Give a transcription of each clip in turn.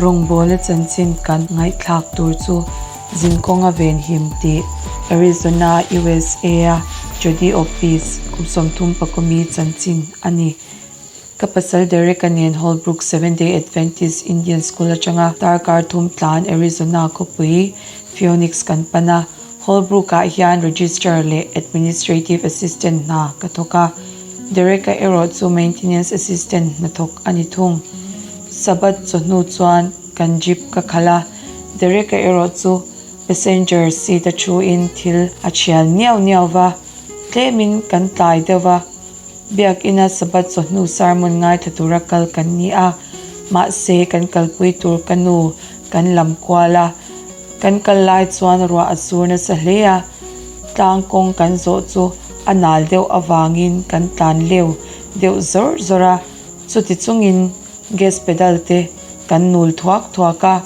Rawngbawla chanchin kan ngaihthlak tur chu Zinkawnga venhim tih Arizona, USA-a Jody Opis kum 30 pakumi chanchin a ni. Ka pasal Derek-a nen Holbrook Seventh-day Adventist Indian School atanga darkar thum tlan Arizona khawpui Phoenix kan pan a. Holbrook-ah hian Registrar leh Administrative Assistant hna ka thawk a, Derek-a erawh chu Maintenance Assistant hna thawk a ni thung. Sabbath chawhnu chuan kan Jeep ka khalh a, Derek-a erawh chu passenger seat a thuin thil a thial niau niau va, tlemin kan tlai deuh va. Biakina Sabbath chawhnu sermon ngaithla tura kal kan ni a, mahse kan kalpui tur ka nu kan lam kual a. Kan kal lai chuan ruah a sur nasa hle a, tlang kawng kan zawh chu a nal deuh avangin kan tlan leu deuh zawr zawr a, chuti chungin gas pedal te kan nul thuak thuak a,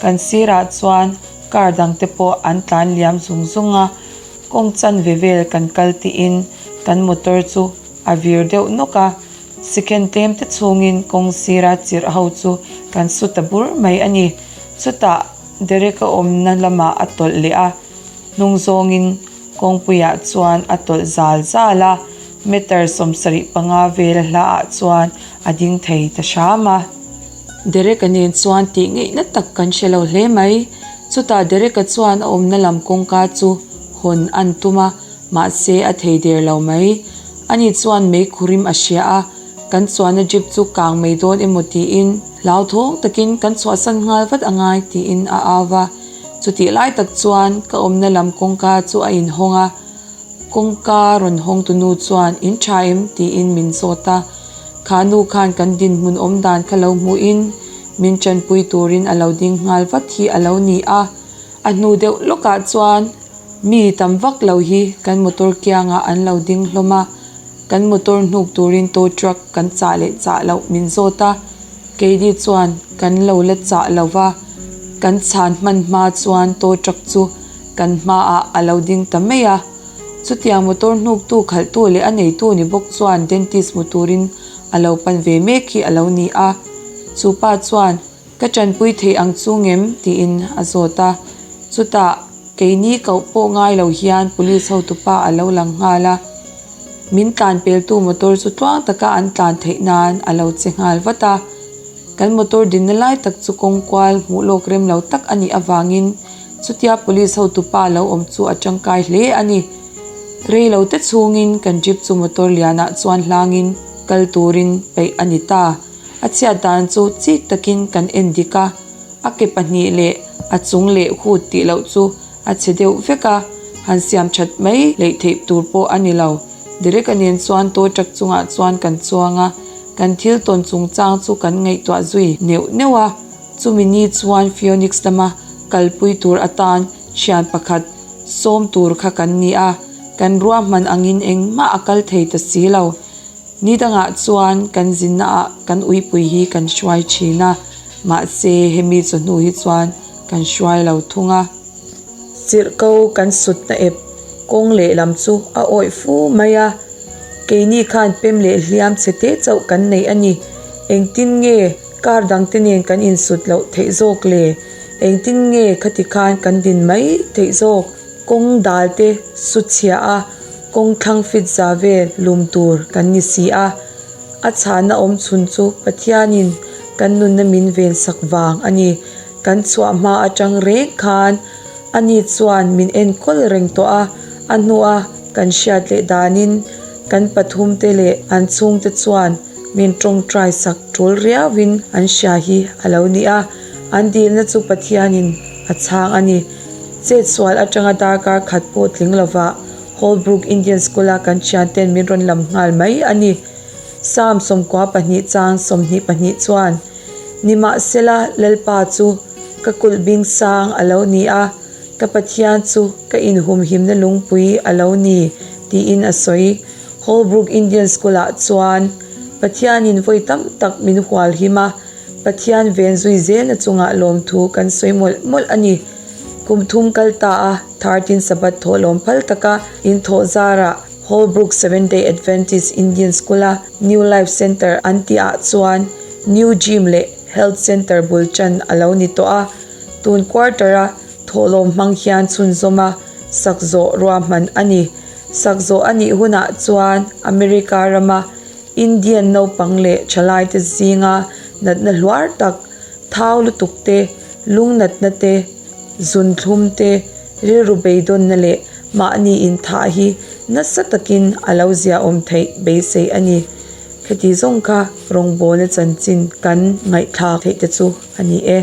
kan sirah chuan car dang te pawh an tlan liam zung zung a. Kawng chanve vel kan kal tiin kan motor chu a vir deuh nawk a, sikhen tlem te chhungin kawng sira chirh ho chu kan su ta bur mai a ni. Chutah Derek-a awmna lamah a tawlh leh a, hnung zawngin kawngpuiah chuan a tawlh zal zal a, meter 75 vel a hlaah chuan a ding thei ta hram a. Derek-a nen chuan tih ngeihna tak kan hre lo hle mai. Chutah Derek-a chuan a awmna lam kawngka chu hawn an tum a, mahse a thei der lo mai. Ani chuan mei khurim a hria a, kan chuanna jeep chu kang mai dawn emaw tiin hlauthawng takin kan chhuahsan nghal vat a ngai tiin a au va. Chutih lai tak chuan ka awmna lam kawngka chu a inhawng a, Kawngka rawn hawngtu nu chuan in tha em? tiin min zawt a. Kha nu khan kan dinhmun awm dan kha lo hmuhin min tanpui turin a lo ding nghal vat hi a lo ni a. A hnu deuh lawkah chuan mi tam vak lo hi kan motor kiangah an lo ding hlawm a. Kan motor hnuk turin tow truck kan chah leh chah loh min zawt a. Keini chuan kan lo la chah lo va, kan chhan hman hma chuan tow truck chu kan hmaah a lo ding ta mai a. Chutiang motor hnuktu khalhtu leh a neitu ni bawk chuan dentist hmu turin a lo pan ve mek hi a lo ni a. Chu pa chuan, Ka tanpui thei ang chu ngem? tiin a zawt a. Chutah keini koh pawh ngai lo hian police hotupa a lo lang nghal a. Min tlan peltu motor chu tluang taka an tlan theih nan a lo che nghal vat a. Kan motor dinna lai tak chu kawng kual hmuh lawk rem lo tak a nih avangin chutia police hotupa lo awm chu a tangkai hle a ni. Rei lo te chhungin kan jeep chu motor lianah chuan hlangin kal turin peih a ni ta. A chhiat dan chu chik takin kan en dik a, a ke pahnih leh a chung leh hut tih loh chu a chhe deuh vek a, han siam that mai hleih theih tur pawh a ni lo. Derek-a nen chuan tow truck chungah chuan kan chuang a, kan thil tawn chungchang chu kan ngaihtuah zui neuh neuh a. Chumi ni chuan Phoenix lama kalpui tur atan thian pakhat sawm tur kha kan ni a, kan ruahman angin engmah a kal thei ta si lo. Ni dangah chuan kan zinnaah kan uipui hi kan hruai thin a, mahse hemi chawhnu hi chuan kan hruai lo thung a. Chirh ko kan sutna ep kawng lehlam chu a awih fu mai a, keini khan pem leh hliam chhe te chauh kan nei a ni. Engtin nge kar dangte nen kan insut loh theih zawk le? Engtin nge khati khan kan din mai theih zawk? Kawng dal te su chhia a, kawng thlang fit za vel lum tur kan ni si a. A chhahna awm chhun chu Pathianin kan nunna min ven sak vang a ni. Kan chhuah hma atang reng khan ani chuan min enkawl reng tawh a, a hnua kan hriat leh danin kan pathumte leh an chhungte chuan min tawngtai sak tul riauin an hria hi a lo ni a, an dilna chu Pathianin a chhang a ni. Chetsual atanga darkar khat pawh tling lovah Holbrook Indian School-a kan thianten min rawn lam nghal mai a ni. Psalm 92 chang 22 chuan, Nimahsela, Lalpa chu ka kulh bing sang a lo ni a, ka Pathian chu ka inhumhimna lungpui a lo ni, tiin a sawi. Holbrook Indian School-ah chuan Pathianin vawi tam tak min hualhim a, Pathian ven zui zelna chungah lawmthu kan sawi mawlh mawlh a ni. Kum thum kal ta a, 13 Sabbath thawh lawm phal taka inthawh zarah Holbrook Seventh-day Adventist Indian School-a New Life Centre an tihah chuan New Gym leh. Health Centre bul ṭan a lo ni tawh a, tun quarter-a thawhlawm hmang hian chhunzawm a sak zawh ruahman a ni. Sak zawh a nih hunah chuan America rama Indian naupang leh ṭhalaite zinga natna hluar tak, thau lutuk te, lung natna te, zunthlum te, rilru beidawnna leh mahni inthah hi nasa takin a lo ziaawm theih beisei a ni. Kheti zawng kha rawngbawlna chanchin kan ngaihthlak theih te chu a ni e.